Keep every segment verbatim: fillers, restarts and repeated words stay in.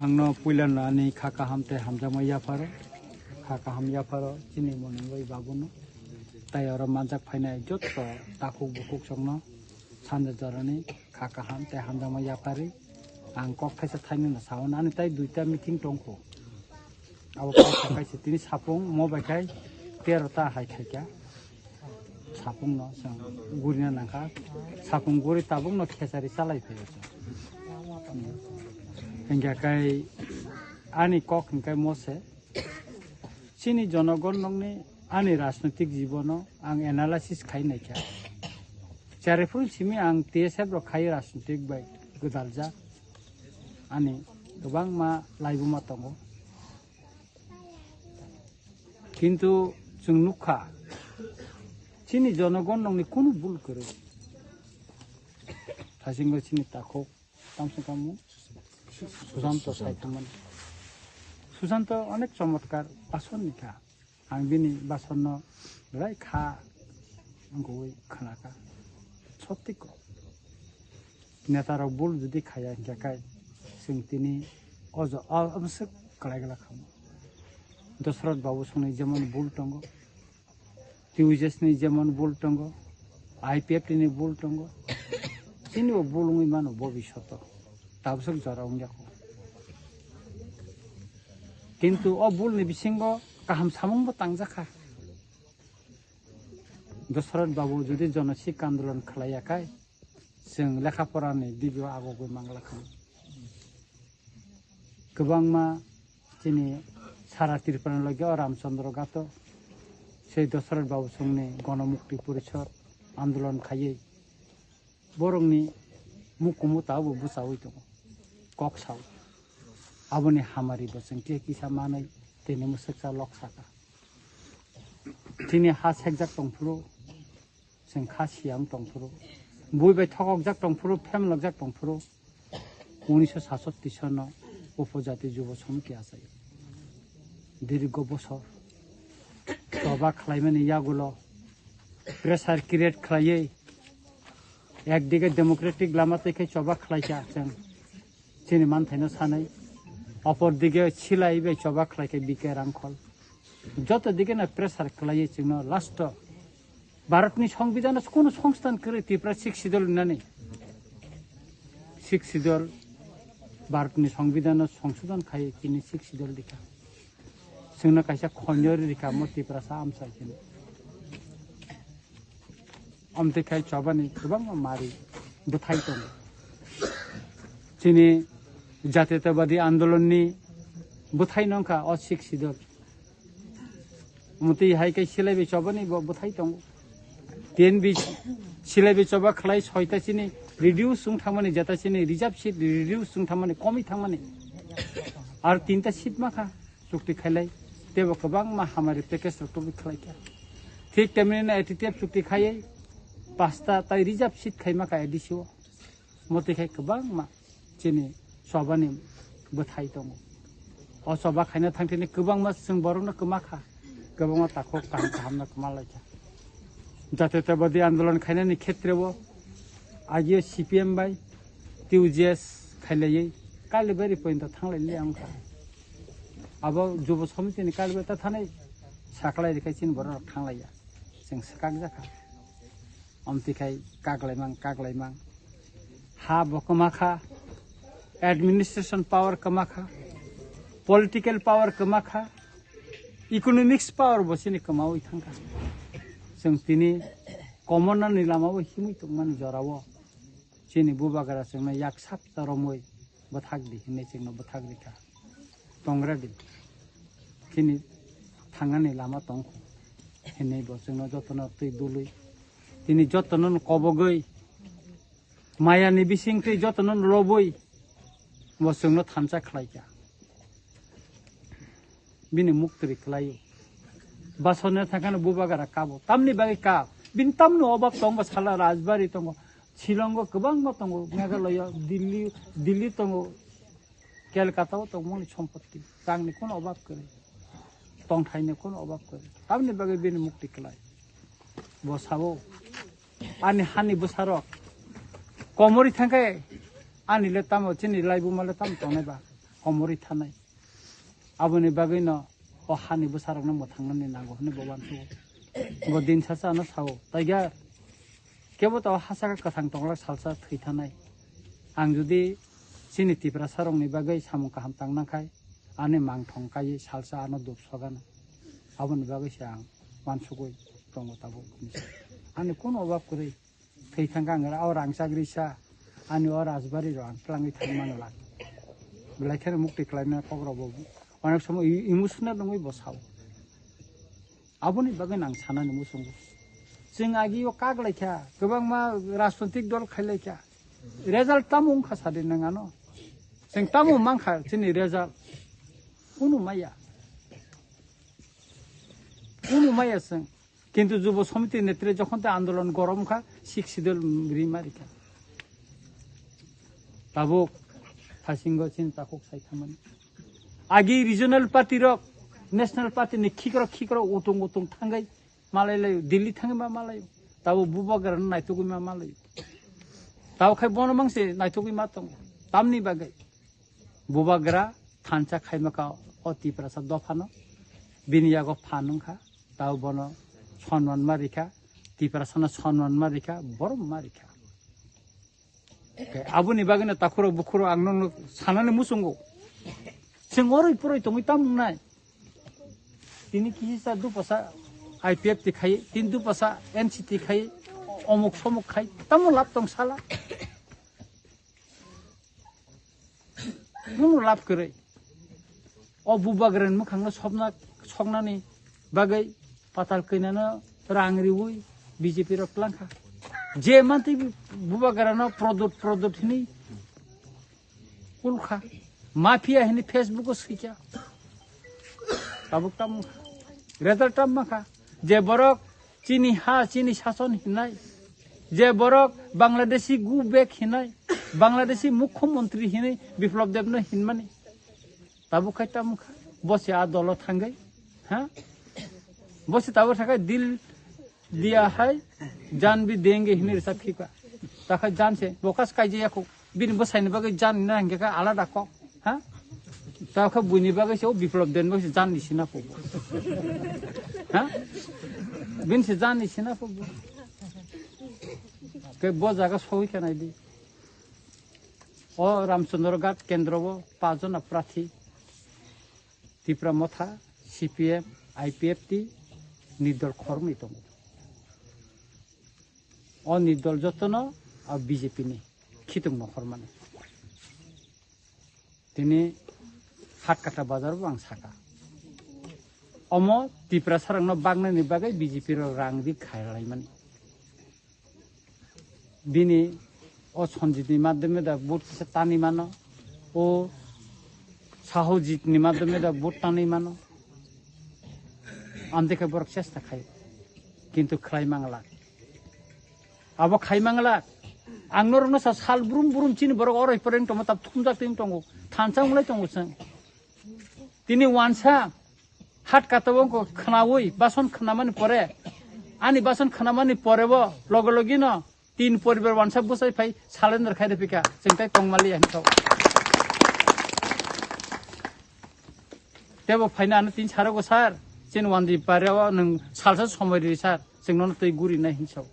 Angno puilano ani kha kaham tei hamjakma yapharo, kha kaham yapharo chini monwi bai babuno. Tai oro manjak phainai jotto takhuk bukhuk songno sanja jorani kha kaham tei hamjakma yapharwi ang kok thaisa thainwino sao, ani tai duita meeting tongkho. Abo kaisa kaisa tini sapung mo bai khai tero ta hai khaikha. Sapungno chwng gurina nangkha. Sapung guri tabukno khesari chalai phaio chwng. Hingkha kai ani kok hingkai mose. Chini jonogon nokni ani rajnotik jibono ang analysis khai naikha. Chariphuru simi ang T S F rok khai rajnotik bai gwdaljak. Ani kwbangma laibuma tongo. Kintu chwng nukha, chini jonogon nokni kunu bul kwrwi. Thasingo chini takhuk, tamsong kamo Susanto sai thangmani. Susanto onek chomotkar basonni kha. Ang bini basonno belai kha wngwi khnakha. Sotti ko. Netarok bul jodi khaya hingkha kai, chwng tini o jo-, o, o bwswk kwlai glak khamu. Dosrot Babu songni jemon bul tongo, T U J S ni jemon bul tongo, I P F T ni bul tongo, chini bo bul wngwi mano bobishoto, tabwswk jora wngya kho. Kintu o bul ni bisingo kaham samung bo tangjakha. Dosrot Babu jodi jonosik andolon khlaiya kai, chwng lekha porani digio agogwi mangla khamu. Kwbangma chini sara Tripura ni logi o Ramchandra Ghato sei Dosrot Babu songni Gonomukti Porishod andolon khaiwi borokni mukumu tabo bwchawi tongo, kok sao. Aboni hamari bo chwng khe kisa manwi tini mwswksa lok saka. Chini ha sekjak tongphuru, chwng kha siyang tongphuru, bui bai thokokjak tongphuru, phemlokjak tongphuru, unisho satsotti sono Upojati Jubo Samiti achai. Dirgo bosor choba khlaimani yagulo pressure create khlaiwi ekdige democratic lama twi khe choba khlaikha chwng chini manthaino sanai, opor dige silai bai choba khlaikha B K Rangkhol. Joto dige no pressure khlaiwi chwngno last o Bharatni Songbidanno kunu songstan kwrwi Tripura Sixth Schedule hinani. Sixth Schedule Bharatni Songbidanno songsodon khai chini Sixth Schedule rikha. Chwngno kaisa khonjori rikha mo Tiprasa amchai chini. Amtwi khai chobani kwbangma mari bwthai tongo. Chini Jatiyatabadi Andolonni bwthai nongkha o Sixth Schedule. Omo twi hai khe silaibi chobani bo bwthai tongo. T N B silaibi choba khlai soita chini reduce wng thangmani, jeta chini reserve seat reduce wng thangmani, komwi thangmani. Ar tinta seat makha chukti khailai. Tebo kwbangma hamari package rok tubui khlaikha. Thik temni A T T F chukti khaiwi pasta tai reserve seat khai makha A D C o. Motwi khai kwbangma chini chobani bwthai tongo. O choba khaina thangthini kwbangma chwng borokno kwma kha, kwbangma takhuk kaham kahamno kwma laikha. Jatiyatabadi andolon khainani khetreo agio C P M bai T U J S khailaiwi Kalibari pointo thanglai le wngkha. Abo Jubo Somitini Kalibari ta thanai saklai rikha chini borok thanglaiya. Chwng swkak jakha. Amtwi khai kaklaimang, kaklaimang. Ha bo kwma kha, administration power kwma kha, political power kwma kha, economics power bo chini kwmawi thangkha. Chwng tini commoner ni lama bo himwi tongmani jorao chini bubagra chwngno yak sapta romwi bwthak di hinwi chwngno bwthak rikha. Tong ready. Chini thangnani lama tongkho hinwi bo chwngno jotono twi dului. Tini jotono kobogwi mayani bising twi jotono lobwi bo chwngno thansa khlaikha. Bini muktri khlaio. Basonne thangkhano bubagra kabo. Tamni bagwi kab. Bini tamno obab tongba sala Rajbari tongo. Shillongo kwbangma tongo. Meghalaya, Delhi, Delhi tongo. Kolkata o tongmani sompoti. Tangni kono obab kwrwi. Tongthaini kono obab kwrwi. Tamni bagwi bini mukti kwlai. Bo sabo. Ani hani bwsarok. Komori thangkhe ani le tamo chini laibuma le tamo tongnai ba. komorwi thanai. Aboni bagwino o hani bwsarokno mwthangnani nango hwnwi bo uansugo. Bo din sacha ano sao, "Tiger, kebo to hachaka kwthang tonglak salsa thwi thanai. Ang jodi chini Tiprasarokni bagwi samung kaham tang nangkhai, ani mangthong kaiwi salsa ano dub sogano. Aboni bagwi se ang uansugwi tongo tabuk." Ani kunu obab kwrwi. Thwi thangkha ang o rang chagri sa, ani o rajbari rok ang twlangwi thang mangla. Belai kheno mukti khlaina kok rok bo onek somo e-, emotional wngwi bo sao. Aboni bagwi ang sanani muchungo. Chwng agi o kak laikha, kwbangma rajnitik dol khai laikha. Result tamo wngkha sadi nang ano. Chwng tamo mankha chini result. Kunu maya. Kunu maya chwng. Kintu Jubo Samiti netre jokhon te andolon gorom kha, Sixth Schedule ri ma rikha. Tabuk thasingo chini takhuk sai thamani. Agi regional party rok, national party ni khikrok khikrok utung utung thangwi malai laio, Delhi thangwi ma malaio. Tabuk Bubagra no naitugwi ma malaio. Tabuk khai bono mangse naitugwi ma tongo. Tamni bagwi? Bubagra thansa khaimaka o Tiprasa dophano, bini yago phan wngkha, tao bono sonman ma rikha, Tiprasano sonman ma rikha, borom ma rikha. Khe aboni bagwino takhurok bukhurok ang nono sanani muchungo. Chwng oroi poroi tongwi tamo wngnai? Tini kisa dupasa I P F T khai, tini dupasa N C T khai, omuk somuk khai, tamo lab tong sala. Kunu lab kwrwi. O Bubagrani mwkhangno sopna, soknani bagwi patal kwnano rang riwi B J P rok twlangkha. Je mantwi Bubagrano prodot, prodot hinwi kulkha. Mafia hinwi Facebook o swikha. Tabuk tamo wngkha. Result tamo mankha. Je borok chini ha, chini sason hinai, je borok Bangladeshi go back hinai, Bangladeshi mukhyamantri hinai Biplab Debno hinmani, tabuk khai tamo kha? Bo se a dolo thangwi, ha? Bo se tabuk thakai dil diya hai, jaan bhi denge hinwi rwchap khikha. Takhai jaan se bokas kaijaya kho. Bini bwsaini bagwi jaan hwnna hingkhe kha alada kok. Ha? Tao khe buini bagwi se o Biplab Debni bagwi se jaan ni sina phugo. Ha? Bini se jaan ni sina phugo. Khe bo jaga sogwi khe nai di. O Ramchandra Ghat kendro o pajona prathi. Tipra Motha, C P M, I P F T, nirdol khoroknwi tongo. O nirdol jotono a B J P ni khitung nokhormani. Tini Hatkata bazar bo ang saka. Omo Tiprasarokno baknani bagwi B J P rok rang ri khairalaimani. Bini o Sanjit ni madhyome da vote kisa tanwi mano, o Sahojit ni madhyome da vote tanwi mano. Amtwi khe borok chesta khai, kintu khlai mangla. Abo khai mangla. Ang norokno sa sal brum brum chini borok oroi poreng tongma tab thumjak twi tongo, thansa wnglai tongo chwng. Tini wansa Hatkata o wngkha khwnaui bason khwnamani pore, ani bason khwnamani pore bo loge loge no tin poribar wansa bwsai phai salendar khai rwphikha, chwng tai tongmaliya hinwi sao. Tebo phaina ano tin sarogo sir, chini wanjwi pare o nwng salsa somoi ri sir, chwng nono twi guri nai hinwi sao.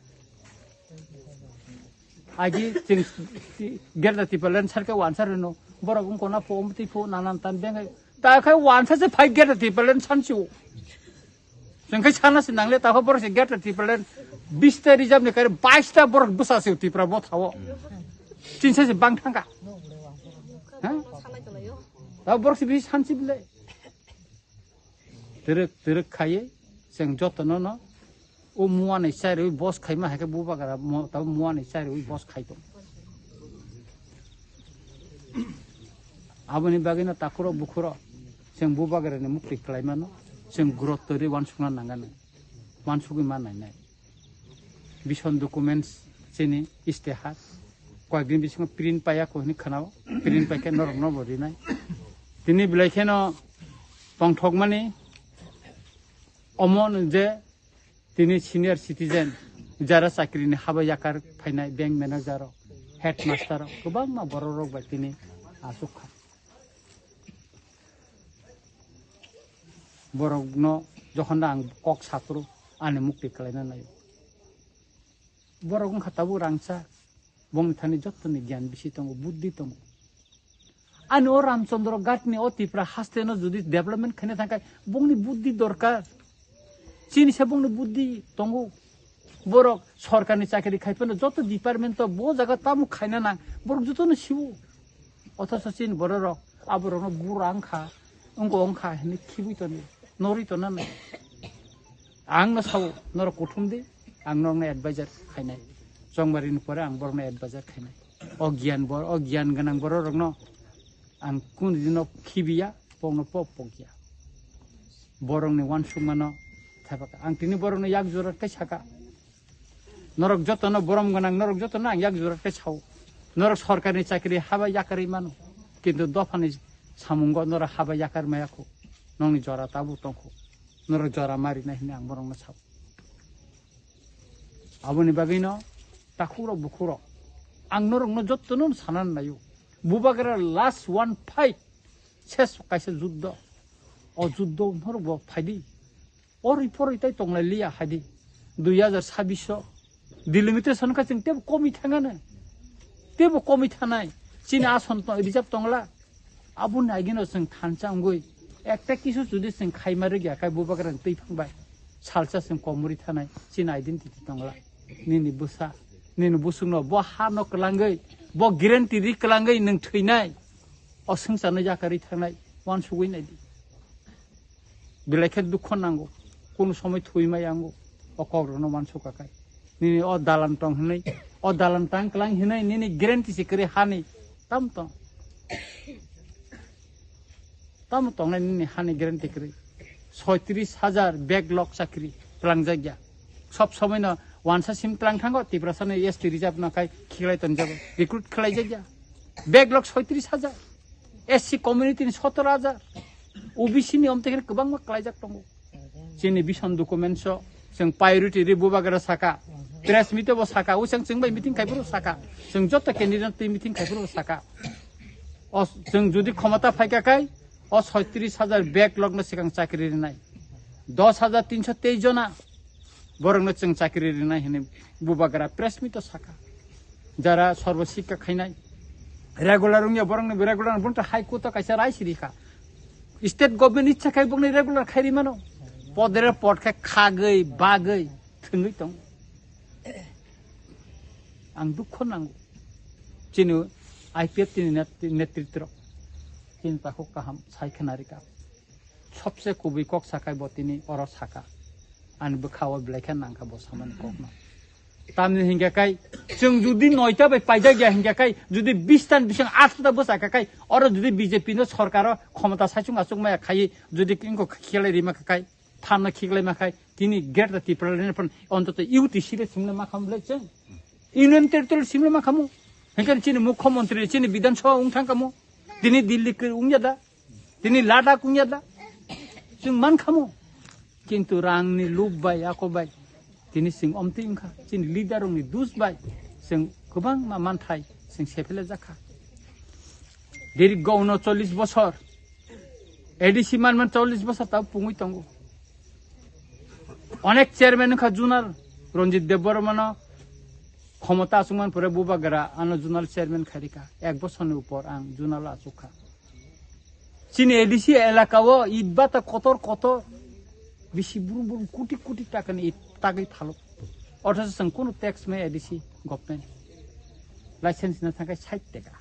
Agi chwng Greater Tipraland sir khe wansa rwno, borok wngkha na pho, omtwi pho, nanan tan bengai. Ta khe wansa se phai Greater Tipraland sansi o. Chwng khe sana se nangle, ta khe borok se Greater Tipraland bista reserve ni kare baista borok bwsa se Tripura bo thawo. Chinsa se bang thangka. Ha? Ta borok se bisi sansi bile. Twrwk twrwk khaiwi chwng jotono no o muani chairwi bos khaima hai khe Bubagra mo-, tabo muani chairwi bos khai tong. Aboni bagwino takhuro bukhuro chwng Bubagrani mukti khlaimano chwng growth twi uansukna nangani, uansugwi ma nainai. Vision documents chini istihar. Koyekdin bisingo print paiya ko hinwi khwnao. Print paikhe norokno bo rinai. Tini belai kheno tongthokmani omo je tini senior citizen jara chakrini haba yakar phainai bank manager rok, headmaster rok, kwbangma borok rok bai tini asuk kha. Borokno jokhon ang kok saphuru ani mukti kwlaina naio. Borok wngkha tabuk rangchak, bongni thani jottoni giyan bisi tongo, buddhi tongo. Ani o Ramchandra Ghatni o Tipra hasteno jodi development khaina thangkha, bongni buddhi dorkar. Chini se bongni buddhi tongo. Borok sorkarni chakri khai phano joto department o bo jaga tamo khaina nang, borok jotono siwo. Othocho chini bororok aborokno bura wngkha, wngkha wngkha hinwi khibwi tonwi norwi tonna nang. Ang no sao, norok kuthum di, ang norokno advisor khainai. Chongmari ni pore ang borokno advisor khainai. O giyan bor-, o giyan gwnang bororokno ang kunu dino khibiya, pokno pok pokya. Borokni uansukmano thepaka. Ang tini borokno yak jora khe saka. Norok jotono borom gwnang, norok jotono ang yak jora khe sao. Norok sorkarni chakri haba yakarwi mano. Kintu dophani samungo norok haba yakar maya kho. Nongni jora tabuk tongkho. Norok jora marinai hinwi ang borokno sao. Aboni bagwino takhukrok bukhukrok ang norokno jottono sanani naio. Bubagra last one fight, ses kaisa juddo. O juddo norok bo phaidi. O report tai tonglai liya haidi. Dui hajar sabbish o delimitation kha chwng tebo komi thangano. Tebo komi thanai. Chini ason to reserve tongla. Aboni agino chwng thansa wngwi ekta kisu jodi chwng khaima rwgya khai Bubagrani twi phang bai salsa chwng komori thanai chini identity tongla. Nini bwsa, nini busungno bo ha no kwlangwi, bo guarantee ri kwlangwi nwng thwinai. O swngcharno yakarwi thangnai uansugwi naidi. Belai khe dukho nango, kunu somoi thwi ma yango, o kokrokno uansukha khai. Nini o dalan tong hinwi, o dalan tang klang hinwi nini guarantee se kwrwi hani. Tam tong. Tamo tongnai nini hani guarantee kwrwi. Soitris hajar backlog chakri twlangjakya. Sob somoino wansa sim twlang thango, Tiprasano S T reserve no khai khiklai tonjago. Recruit khlaijakya. Backlog soitris hajar. S C community ni sotor hajar. O B C ni omte khe kwbangma klaijak tongo. Chini vision documents o chwng priority ri Bubagra saka. Press meet bo saka. Usang chwng bai meeting khai phuru saka. Chwng joto candidate twi meeting khai phuru saka. O chwng jodi khomota phaika kai, o soitris hajar backlog no swkang chakri rinai. Dos hajar tinsho teis jona borokno chwng chakri rinai hinwi Bubagra press meet o saka. Jara sorbo sikha khainai, regular wngya borokni regular, bumta High Court o kaisa rai sirikha. State government ichha khai bokni regular khairi mano. Podere pod khe khagwi, bagwi, thwngwi tong. Ang dukho nango. Chini I P F T ni net-, netritro. Chini takhuk kaham sai khna rika. Sobse kubui kok sakai bo tini oro saka. Ani bwkha o belai khe nangkha bo samani kokno. Tamni hingkha kai, chwng jodi noita bai paijak ya hingkha kai, jodi bish ta ni bising atro ta bwsa kha kai, oro jodi B J P no sorkar o khomota saichung achuk maya khai, jodi ingko khiklai rima kha kai, thanno khiklai ma khai, tini Greater Tipraland phan ontoto U T C le simle ma kham le chwng. Union Territory simle ma khamu. Hingkhe chini Mukhyamantri, chini Bidhan Sabha wng thang khamu. Tini Delhi ke wng ya da. Tini Ladakh wng ya da. Chwng man khamu. Kintu rangni lub bai, ako bai. Tini chwng omtwi wngkha. Chini leader rokni dus bai. Chwng kwbangma manthai chwng sephele jakha. Dirgo uno chollish bosor. A D C man man chollish bosor tabo pungwi tongo. Onek chairman wngkha zonal. Ranjit Debbarmano khomota achukman pore Bubagra ano zonal chairman khairika. Ek bosorni upor ang zonal achukha. Chini A D C elaka o itbata kotor kotor bisi burum burum koti koti takani it tagwi phalo. Othocho chwng kunu tax maya A D C government. License na thangkhe sait taka.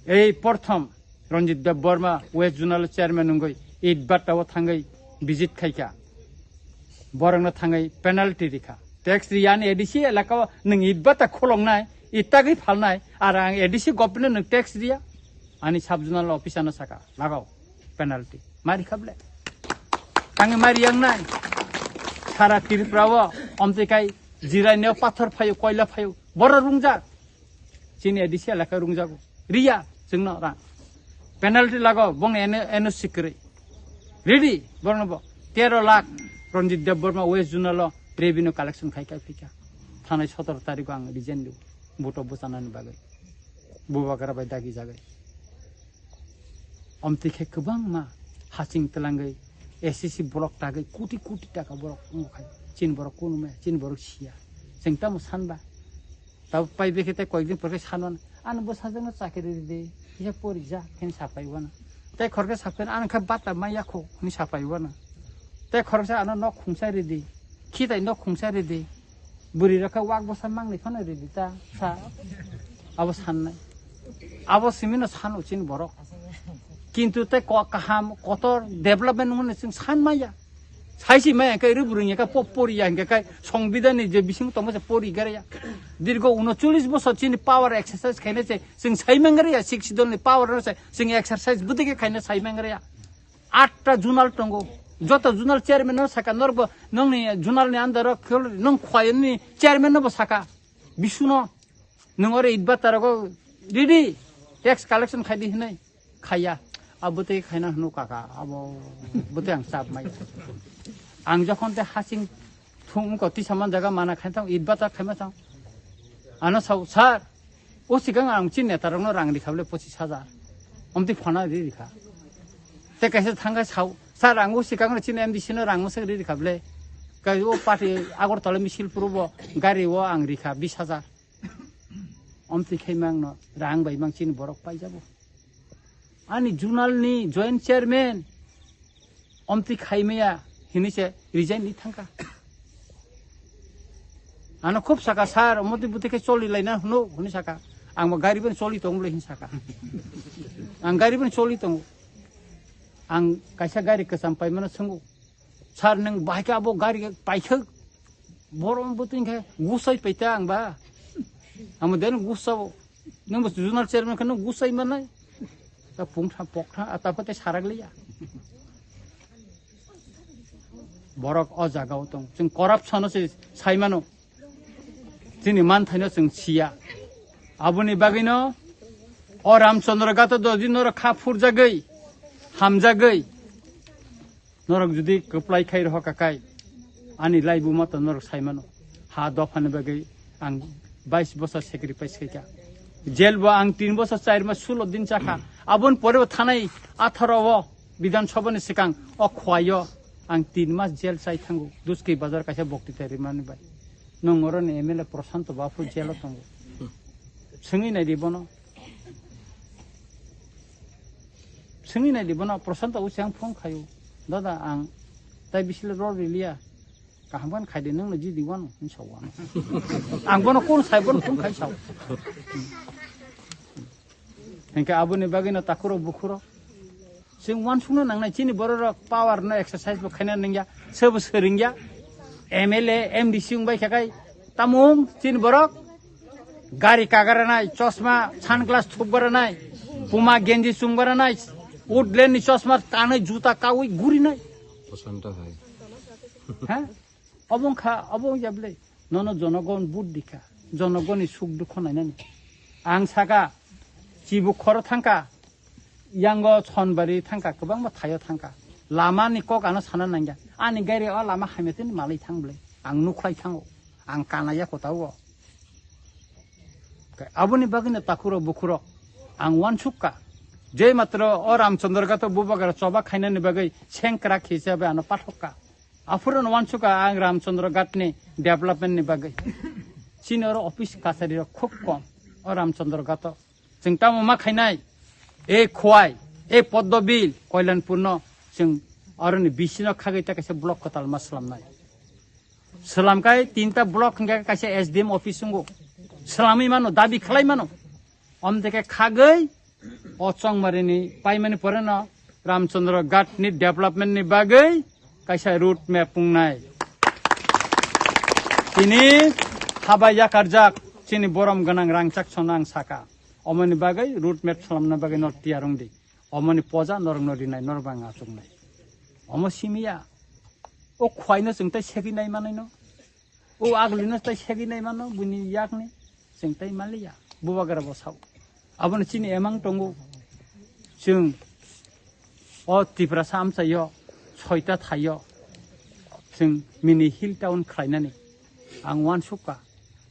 Ei porthom Ranjit Debbarma West Zonal Chairman wngwi itbata o thangwi visit khaikha. Borokno thangwi penalty rikha. Tax riyani A D C elaka o nwng itbata khuloknai, ittagwi phalnai, ar ang A D C government nwng tax riya, ani sub zonal officer no saka, lagao penalty. Mari khable. Tangwi mari yang nai. Sara Tripura o omtwi kai jirai neo pathor phayo, koila phayo. Boro rungjak. Chini A D C elaka rungjago. Riya, chwngno rang. Penalty lago, bong N O C kwrwi. Ready, borno bo. Tero lakh Ranjit Debbarma West Zonal o revenue collection khai kai phika. Thanai sotoro tarikh o ang resign do. Vote o bwchanani bagwi. Bubagra bai dagi jagwi. Omtwi khe kwbangma Haching twlangwi S S C block tagwi koti koti taka borok wngo khai. Chini borok kunu maya, chini borok siya. Chwng tamo sanba. Tabo pai bekhe tei koyekdin porkhe sanmano, "Ano bwsajakno chakri ridi, kisa porijak," hwnwi sapai wano. Tei khoroksa sapai, "Ano khe bata maya kho," hwnwi sapai wano. Tei khoroksa, "Ano nok khungsa ridi, khitai nok khungsa ridi." Bwrwi rok khe wak bwsa mangni phano ridi ta sa. Abo sannai. Abo simino sano chini borok. Kintu tei ko-, kaham kotor development wngmani chwng san maya. Saisi maya hwnkhe rwbwrwng ya khe po-, pori ya hwnkhe kai songbidhan ni je bising tongma se pori gare ya. Dirgo unocholish bosor chini power exercise khaina se chwng sai mangre ya, six schedule ni power no se chwng exercise bwtwi khe khaina sai mangre ya. Atta zonal tongo. Joto zonal chairman no saka norbo nongni zonal ni under o khel nong khwai ni chairman no bo saka. Bisuno nong ore idba tarago ridi tax collection khai di hinai khaya. Abo tei khaina hnu kaka abo bwtwi ang chap mai. Ang jokhon te hasing thung ko tisa man jaga mana khai thang idba ta khai ma thang. Ano sao sir. O sikang ang chini neta rokno rang rikha bole pochis hajar. Omtwi phana ri rikha. Te kaisa thangkha sao, "Sir, ang o sikang chini M D C no rang masa ri rikha bole." Kai o party Agartala misil phurubo gari o ang rikha bis hajar. Omtwi khaima ang no rang bai mang chini borok paijabo. Ani zonal ni joint chairman omtwi khaimaya hinwi se resign ni thangkha. Ano khub saka, "Sir, omotwi bwtwi khe choli laina hwno," hwnwi saka. Ang bo gari bani choli tongo bwle hwnwi saka. Ang gari bani choli tongo. Ang kaisa gari kwcham paimano swngo. "Sir, nwng bahai khe abo gari paithak?" Borok bwtwi khe gusai paita ang ba. Ang den gusao. Nwng bo zonal chairman khe nwng gusai manai. Ta pungtha pokha ata pate sarak liya. Borok o jaga o tong. Chwng corruption o se sai mano. Chini manthaino chwng siya. Aboni bagwino o Ramchandra Gato dodi norok kha phurjagwi, hamjagwi. Norok jodi kwplai khai rohor kakai, ani laibuma to norok sai mano. Ha dophani bagwi ang bais bosor sacrifice khaikha. Jail bo ang tin bosor char mas sulo din chakha. Aboni pore bo thanai atharo o Bidhan Sabha ni swkang o Khowai o ang tin mas jail chai thango. Duski bazar kaisa bokti tari mani bai. Nong oro ni M L A Prashanto Baphu jail o tongo. Swngwi nai di bono. Swngwi nai di bono, Prashanto o chang phone khaio. "Dada, ang tai bisile ror riliya. Kaham khan khai di, nwng no jidi wano," hwn sa wano. Ang bono kun sai, bono kun khai sao. Hingke aboni bagwi no takuro bukuro. Chwng wansukno nangnai chini bororok power no exercise bo khaina nangya, sebo swrwngya. M L A, M D C wngbai khakai tamung chini borok gari kagaranai, chosma, sunglass thukbaranai, puma genji chungbaranai, woodland ni chosma kanwi juta kawi gurinai. Prashanto hai. Ha? Obo wngkha, obo wngya bwle. Nono jonogon vote dikha. Jonogoni suk dukho nainani. Ang saka, chibuk khoro thangkha, yango Sonbari thangkha, kwbangma thaio thangkha. Lamani kok ano sana nangya. Ani gari o lama hamya tini malai thang bwle. Ang nukhlai thango. Ang kanaya kotao. Aboni bagwino takhurok bukhurok ang wansukka. Je matro o Ramchandra Gato bubagra choba khainani bagwi sengkrak hisabe ano pathokka. Aphuru no wansukha ang Ramchandra Ghat ni development ni bagwi. Chini oro office kasari rok khub kom o Ramchandra Ghat o. Chwng tamo ma khainai? E Khowai, e Poddobil, Koilanpur no chwng oro ni B C no khagwi ta kaisa block kwtal ma swlamnai. Swlamkai tinta block hwnkhe kaisa S D M office wngo. Swlamwi mano, dabi khlai mano. Omteke khagwi o Chongmarini paimani poreno Ramchandra Ghat ni development ni bagwi kaisa road map wngnai. Tini haba yakarjak chini borom gwnang rangchak sono ang saka. Omoni bagwi road map salamna bagwi norok tiyar wngdi. Omoni poja norokno rinai, norok bang achuknai. Omo simiya. O Khwaino chwng tai segwi nai manaino. O Aglino tai segwi nai mano, buini yakni chwng tai maliya. Bubagra bo sao. Abono chini emang tongo. Chwng o Tiprasa amchaio soita thaio chwng mini hill town khlainani. Ang wansukha.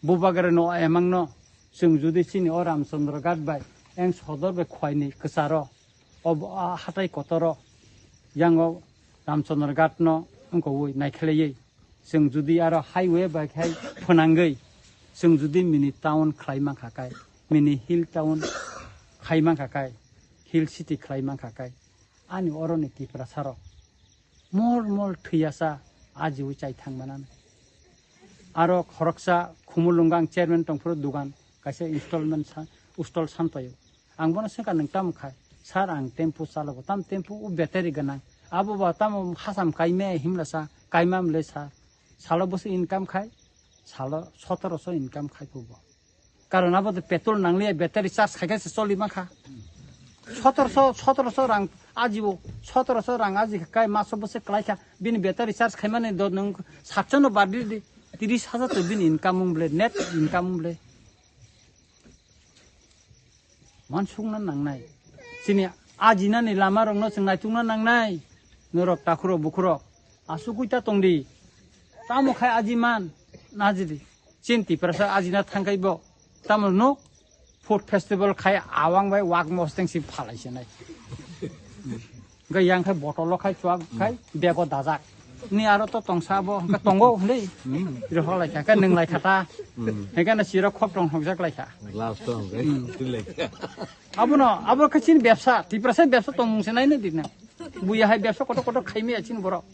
Bubagrano emangno chwng jodi chini o Ramchandra Ghat bai eng sodor bai Khwaini kwcharo o bo-, a hatai kotoro Yango Ramchandra Ghat no wngkha ui naikhlaiwi. Chwng judi aro highway bai khai phwnangwi, chwng judi mini town khlai mankha kai, mini hill town khai mankha kai, hill city khlai mankha kai, ani oroni Tiprasa rok mol mol thwiyasa ajiwi chai thang manani. Aro khoroksa Khumulwngo ang chairman tongphuru dugan kaisa installment sa-, stall santoyo. Ang bono swngkha, "Nwng tamo khai?" "Sir, ang tempo chalogo." "Tam tempo?" "O battery gwnang." "Abo ba tamo hasam kaime himlasa?" "Kaimam le sir." "Salo boso income khai?" "Salo sotoroso income khai phubo." Karon abo de petrol nangliya, battery charge khai khe se choli mankha. Sotoroso, sotoroso rang ajibo, sotoroso rang aji kai maso bose klaikha. Bini battery charge khaimani do nwng satso no bad di, tiris hajar to bini income wng ble, net income wng ble. Mansukna nangnai. Chini ajinani lama rokno chwng naitukna nangnai. Norok takhurok bukhurok asugwi ta tongdi. Tamo khai aji man, najidi. Chin Tiprasa ajina thangkhai bo. Tamo nuk food festival khai awang bai wak mosteng si phalai se nai. Ga yang khai botolo khai chuak khai bego dajak. Ni aro to tongsa bo, hwnkhe tongo hwnwi. Hmm. Rohor laikha, khe nwng laikha ta. Hmm. Hwnkhe no siro khok tong hokjak laikha. Last to hwnkhe. Hmm. Twi laikha. Abono, abo khe chini bebsa, Tiprasa bebsa tongmung se naina dina. Buya hai bebsa kotor kotor khaimaya chini borok.